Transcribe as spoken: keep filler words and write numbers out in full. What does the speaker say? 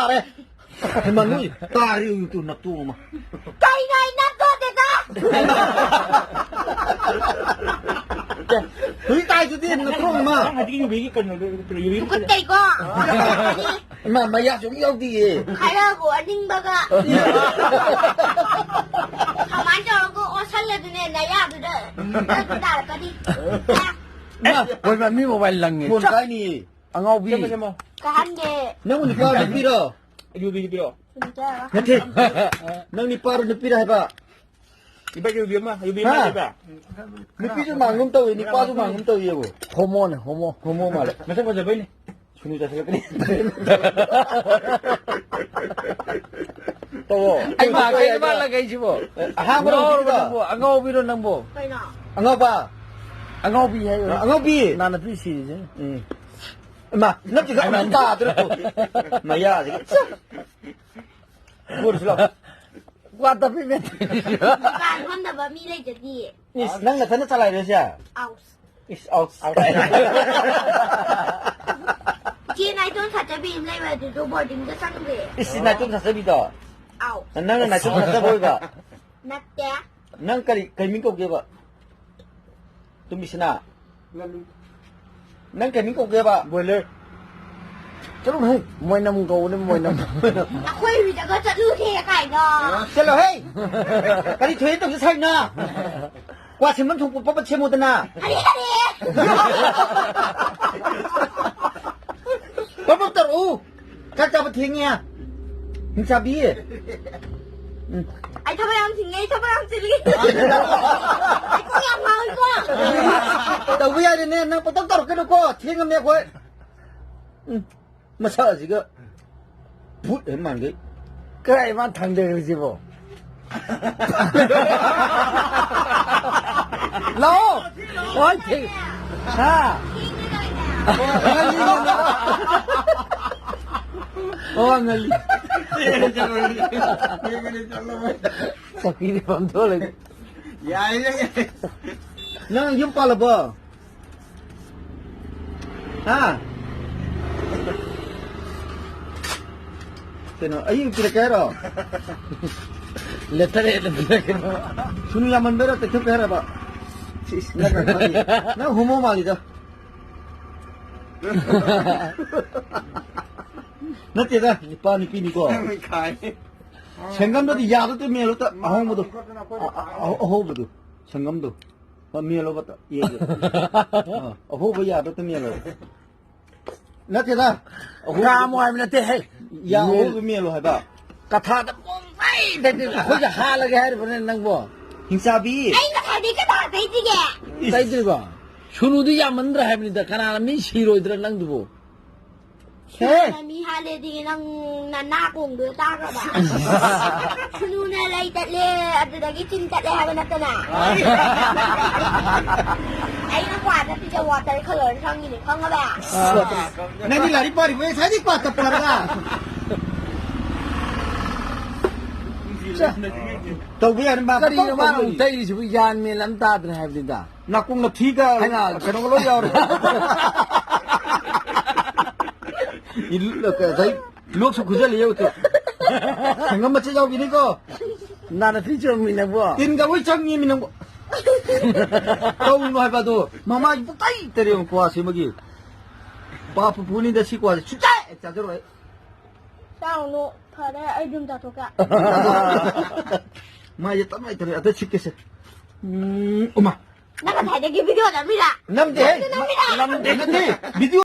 ꯇꯥꯔꯦ꯫ ꯍꯩꯃꯥ, ꯅꯣꯏ ꯇꯥꯔꯤ ꯎꯌꯨꯇꯨ ꯅꯇꯣꯡ ꯑꯃ꯫ ꯀꯩꯅꯣ ꯑꯩ ꯅꯞꯇꯣꯗꯦꯗ꯫ ꯍꯧꯖꯤꯛ ꯇꯥꯏꯗꯨꯗꯤ ꯅꯇꯣꯡ ꯑꯃ꯫ ꯅꯪ ꯍꯧꯖꯤꯛ ꯌꯨꯕꯤꯒꯤ ꯀꯩꯅꯣꯗꯣ, ꯌꯨꯕꯤꯒꯤ ꯇꯨꯀꯠꯆꯩꯀꯣ꯫ ꯏꯃꯥ, ꯃꯌꯥꯁꯨ ꯑꯝ ꯌꯥꯎꯗꯤꯌꯦ꯫ ꯈꯔꯕꯨ ꯑꯅꯤꯡꯕꯒ꯫ ꯀꯃꯥꯏꯅ ꯇꯧꯔꯒ ꯑꯣꯠꯁꯜꯂꯗꯨꯅꯦ ꯅꯌꯥꯗꯨꯗ ꯅꯪ ꯇꯥꯔꯛꯀꯅꯤ꯫ ꯏꯃꯥ, ꯍꯣꯏ, ꯃꯥ, ꯃꯤ ꯃꯣꯕꯥꯏꯜ ꯂꯪꯉꯦ꯫ ꯐꯣꯟ ꯄꯥꯏꯅꯤꯌꯦ꯫ ꯑꯉꯥꯎꯕꯤ꯫ ꯁꯦꯝꯃꯣ, ꯁꯦꯝꯃꯣ꯫ ꯀꯥꯍꯟꯒꯦ꯫ ꯅꯪꯕꯨ ꯅꯨꯄꯥꯔꯣ ꯅꯨꯄꯤꯔꯣ? ꯌꯨꯕꯤ, ꯌꯨꯕꯤꯔꯣ? ꯅꯠꯇꯦ꯫ ꯅꯪ ꯅꯨꯄꯥꯔꯣ ꯅꯨꯄꯤꯔꯣ ꯍꯥꯏꯕ? ꯏꯕꯥ, ꯌꯨꯕꯤ ꯑꯃ, ꯌꯨꯕꯤ ꯑꯃ ꯍꯥ? ꯂꯩꯕ? ꯅꯨꯄꯤꯁꯨ ꯃꯥꯡꯒꯨꯝ ꯇꯧꯏ, ꯅꯨꯄꯥꯁꯨ ꯃꯥꯡꯒꯨꯝ ꯇꯧꯏ꯫ ꯍꯣꯃꯣꯅꯦ, ꯍꯣꯃꯣ꯫ ꯍꯣꯃꯣ ꯃꯥꯜꯂꯦ꯫ ꯃꯁꯛ ꯐꯖꯕꯩꯅꯦ꯫ ꯁꯨꯅꯨ ꯆꯥꯁꯤꯜꯂꯛꯀꯅꯤ꯫ ꯇꯧꯋꯣ꯫ ꯑꯩ ꯃꯥ ꯀꯩꯅꯣ ꯃꯥꯜꯂꯒ ꯑꯩꯁꯤꯕꯣ? ꯑꯍꯥꯟꯕ ꯉꯥꯎꯔꯕ ꯅꯨꯄꯤꯗꯣ꯫ ꯅꯪꯕꯣ? ꯑꯉꯥꯎꯕꯤꯔꯣ ꯅꯪꯕꯣ? ꯀꯩꯅꯣ? ꯑꯉꯥꯎꯕ꯫ ꯑꯉꯥꯎꯕꯤ ꯍꯥꯏꯌꯣ꯫ ꯑꯉꯥꯎꯕꯤ꯫ ꯅꯥꯅ ꯄꯤ ꯁꯤꯔꯤꯁꯦ꯫ ꯎꯝ꯫ ꯏꯃꯥ, ꯅꯞꯇꯤ ꯈꯔ ꯇꯥꯗ꯭ꯔꯣ? ꯃꯌꯥꯁꯤꯒ꯫ ꯄꯨꯔꯁꯤ ꯂꯥꯎ꯫ ꯋꯥ ꯇꯞꯄꯤ ꯃꯦꯠ꯫ ꯗꯨꯀꯥꯟ ꯐꯝꯗꯕ ꯃꯤ ꯂꯩꯖꯗꯤꯌꯦ꯫ ꯏꯁ, ꯅꯪ ꯅꯊꯟꯗ ꯆꯂꯥꯏꯔꯣ ꯁꯦ? ꯑꯥꯎ꯫ ꯏꯁ, ꯑꯥꯎ꯫ ꯏꯆꯦ ꯅꯥꯏꯇꯣꯝ ꯁꯥꯠꯆꯕꯤ ꯑꯃ ꯂꯩꯕ ꯑꯗꯨꯗꯣ ꯕꯣꯔꯗꯤꯡꯗ ꯆꯪꯈ꯭ꯔꯦ꯫ ꯏꯁ, ꯅꯥꯏꯇꯣꯝ ꯁꯥꯠꯆꯕꯤꯗꯣ? ꯑꯥꯎ꯫ ꯅꯪꯅ ꯅꯥꯏꯇꯣꯝ ꯁꯥꯠꯆꯕ ꯑꯣꯏꯕ? ꯅꯠꯇꯦ꯫ ꯅꯪ ꯀꯔꯤ, ꯀꯩ ꯃꯤꯡ ꯀꯧꯒꯦꯕ? ꯇꯨꯝꯕꯤꯁꯅꯥ꯫ ꯉꯥꯅꯨ꯫ ꯅꯪ ꯀꯩ ꯃꯤꯡ ꯀꯧꯒꯦꯕ? ꯕꯣꯏꯂꯔ꯫ ꯆꯠꯂꯨꯍꯦ꯫ ꯃꯣꯏꯅꯝ ꯀꯧꯕꯅꯦ, ꯃꯣꯏꯅꯝ꯫ ꯑꯩꯈꯣꯏ ꯍꯨꯏꯗꯒ ꯆꯠꯂꯨꯁꯦ ꯀꯥꯏꯅ꯫ ꯆꯠꯂꯣꯍꯦ꯫ ꯀꯔꯤ ꯊꯣꯏꯍꯦꯟ ꯇꯧꯖ ꯁꯥꯏꯅꯣ? ꯀ꯭ꯋꯥ ꯁꯦꯝꯐꯝ ꯊꯣꯛꯄ ꯄꯠ ꯄꯠ ꯁꯦꯝꯃꯨꯗꯅ꯫ ꯍꯔꯦ, ꯍꯔꯦ꯫ ꯄꯠ ꯄꯠ ꯇꯧꯔꯛꯎ꯫ ꯆꯥꯛ ꯆꯥꯕ ꯊꯦꯡꯉꯦ꯫ ꯍꯤꯡꯆꯥꯕꯤ꯫ ꯎꯝ꯫ ꯑꯩ ꯊꯕꯛ ꯌꯥꯝ ꯆꯤꯜꯂꯤ, ꯑꯩ ꯊꯕꯛ ꯌꯥꯝ ꯆꯤꯜꯂꯤ꯫ ꯑꯩ ꯀꯣꯛ ꯌꯥꯝ ꯉꯥꯎꯏꯀꯣ꯫ ꯇꯧꯕ ꯌꯥꯏꯗꯅꯦ, ꯅꯪ ꯄꯪꯇꯧ ꯇꯧꯔꯛꯀꯅꯨꯀꯣ, ꯊꯦꯡꯉꯝꯅꯦ ꯑꯩꯈꯣꯏ꯫ ꯎꯝ, ꯃꯁꯛ ꯑꯁꯤꯒ ꯚꯨꯠ ꯍꯦꯛ ꯃꯥꯟꯒꯩ꯫ ꯀꯔꯥꯏ ꯃꯥ ꯊꯥꯡꯗꯔꯤꯁꯤꯕꯣ? ꯂꯥꯛꯑꯣ! ꯍꯣꯏ, ꯊꯦꯡ-, ꯍꯥ? ꯑꯣ, ꯉꯜꯂꯤ꯫ ꯆꯧꯀꯤꯗꯤ ꯐꯝꯊꯣꯛ ꯂꯩ꯫ ꯌꯥꯏ, ꯌꯥꯏ, ꯌꯥꯏ꯫ ꯅꯪ ꯌꯨꯝ ꯄꯥꯜꯂꯕꯣ? ꯍꯥ? ꯀꯩꯅꯣ, ꯑꯩ ꯄꯤꯔꯛꯀꯦ ꯍꯥꯏꯔꯣ? ꯂꯦꯞꯊꯔꯛꯑꯦ, ꯂꯦꯞꯊꯔꯛꯀꯅꯣ꯫ ꯁꯨꯅꯨ ꯌꯥꯝꯃꯟꯕꯩꯔꯣ, ꯇꯦꯛꯊꯣꯛꯀꯦ ꯍꯥꯏꯔꯕ? ꯁꯤꯁ, ꯅꯪ ꯀꯩꯅꯣ ꯃꯥꯜꯂꯤ꯫ ꯅꯪ ꯍꯣꯃꯣ ꯃꯥꯜꯂꯤꯗ꯫ ꯅꯠꯇꯦꯗ, ꯅꯨꯄꯥ ꯅꯨꯄꯤꯅꯤꯀꯣ꯫ ꯅꯪ ꯈꯥꯏ꯫ ꯁꯪꯒꯝꯗꯗꯤ ꯌꯥꯗꯣ ꯇ ꯃꯦꯜꯂꯣ ꯇ ꯑꯍꯣꯡꯕꯗꯣ꯫ ꯑ-, ꯑ-, ꯑꯍꯧꯕꯗꯣ꯫ ꯁꯪꯒꯝꯗꯣ꯫ ꯃꯦꯜꯂꯣꯕ ꯇ-, ꯌꯦꯡꯒꯦ꯫ ꯑ, ꯑꯍꯧꯕ ꯌꯥꯗꯣ ꯇ ꯃꯦꯜꯂꯣ꯫ ꯅꯠꯇꯦꯗ꯫ ꯑꯍꯧꯕ-, ꯀꯥꯝꯃꯣ ꯍꯥꯏꯕ ꯅꯠꯇꯦ, ꯍꯦ꯫ ꯌꯥ, ꯃꯦꯜ-, ꯑꯍꯧꯕ ꯃꯦꯜꯂꯣ ꯍꯥꯏꯕ꯫ ꯀꯊꯥꯗ ꯄꯣꯡ ꯇꯩ ꯇꯩꯗꯣꯏ, ꯑꯩꯈꯣꯏꯁꯦ ꯍꯥꯜꯂꯒꯦ ꯍꯥꯏꯔꯤꯕꯅꯦ ꯅꯪꯕꯣ? ꯍꯤꯡꯆꯥꯕꯤ꯫ ꯑꯩ ꯉꯁꯥꯏꯗꯒꯤ ꯀꯊꯥ ꯇꯩꯗ꯭ꯔꯤꯒꯦ? ꯏꯁ꯫ ꯇꯩꯗ꯭ꯔꯤꯕꯣ? ꯁꯨꯅꯨꯗꯤ ꯌꯥꯝꯃꯟꯗ꯭ꯔꯥ ꯍꯥꯏꯕꯅꯤꯗ, ꯀꯅꯥꯅ ꯃꯤ ꯁꯤꯔꯣꯏꯗ꯭ꯔꯥ ꯅꯪꯗꯨꯕꯨ? ꯍꯦ! ꯁꯨꯅꯨꯅ ꯃꯤ ꯍꯥꯠꯂꯦꯗꯤ ꯅꯪ ꯅꯅꯥ ꯀꯣꯡꯗꯣ ꯇꯥꯈ꯭ꯔꯕ? ꯁꯨꯅꯨꯅ ꯂꯩ ꯇꯠꯂꯦ, ꯑꯗꯨꯗꯒꯤ ꯆꯤꯟ ꯇꯠꯂꯦ ꯍꯥꯏꯕ ꯅꯠꯇꯅ? ꯑꯩꯅ ꯀ꯭ꯋꯥ ꯊꯛꯄꯤꯗ water colour ꯁꯪꯉꯤꯅꯦ, ꯈꯪꯉꯕ? ꯑꯁ, ꯅꯪꯗꯤ ꯂꯥꯏꯔꯤꯛ ꯄꯥꯔꯤꯕ ꯉꯁꯥꯏꯗꯤ ꯀ꯭ꯋꯥ ꯊꯛꯄ ꯍꯥꯏꯔꯒ꯫ ꯆ-, ꯇꯧꯕ ꯌꯥꯔꯦ, ꯃꯥ ꯀꯔꯤꯅꯣ ꯄꯪꯇꯧ ꯃꯥꯅ ꯇꯧ ꯑꯃꯨꯛ ꯂꯩ꯫ ꯇꯩꯔꯤꯁꯤꯕꯨ? ꯒ꯭ꯌꯥꯟ ꯃꯦꯟ ꯑꯃ ꯇꯥꯗ꯭ꯔꯦ ꯍꯥꯏꯕꯅꯤꯗ꯫ ꯅꯥꯀꯣꯡ ꯅꯥꯊꯤꯒ ꯍꯩꯃꯥ꯫ ꯀꯩꯅꯣꯒ ꯂꯣꯏ ꯌꯥꯎꯔꯦ꯫ ꯏꯜ-, ꯉꯁꯥꯏ ꯂꯣꯛꯁꯨ ꯈꯨꯖꯜꯂꯤ ꯌꯧ ꯇꯨ꯫ ꯁꯪꯒꯝ ꯃꯆꯦꯠ ꯌꯥꯎꯈꯤꯅꯤꯀꯣ꯫ ꯅꯥꯅ ꯐꯤ ꯆꯨꯝꯃꯤ ꯅꯪꯕꯣ꯫ ꯇꯤꯟꯒ ꯂꯣꯏ ꯆꯪꯉꯤꯃꯤ ꯅꯪꯕꯣ꯫ ꯇꯧꯅꯨ ꯍꯥꯏꯕ ꯑꯗꯣ꯫ ꯃꯃꯥꯏ ꯄꯨꯡꯇꯩ ꯇꯩꯔꯦ ꯀ꯭ꯋꯥ ꯁꯦꯝꯕꯒꯤ꯫ ꯄꯥ ꯄꯨꯄꯨꯅꯤꯗ ꯁꯤ ꯀ꯭ꯋꯥꯁꯦ ꯁꯨꯡꯆꯥ ꯍꯦꯛ ꯆꯥꯖꯔꯣꯏ꯫ ꯆꯥꯎꯅꯨ, ꯐꯔꯦ, ꯑꯩ ꯑꯗꯨꯝ ꯆꯥꯊꯣꯛꯀꯦ꯫ ꯃꯥꯏꯁꯦ ꯇꯞꯅ ꯇꯞꯅ ꯑꯝꯇ ꯁꯤꯠꯀꯦꯁꯦ꯫ ꯎꯝ, ꯎꯃꯥ꯫ ꯅꯪ ꯉꯁꯥꯏꯗꯒꯤ video ꯅꯝꯃꯤꯔꯥ? ꯅꯝꯗꯦꯍꯦ꯫ ꯅꯪ ꯅꯝꯃꯤꯔꯥ? ꯅꯝꯗꯦ, ꯅꯠꯇꯦ꯫ Video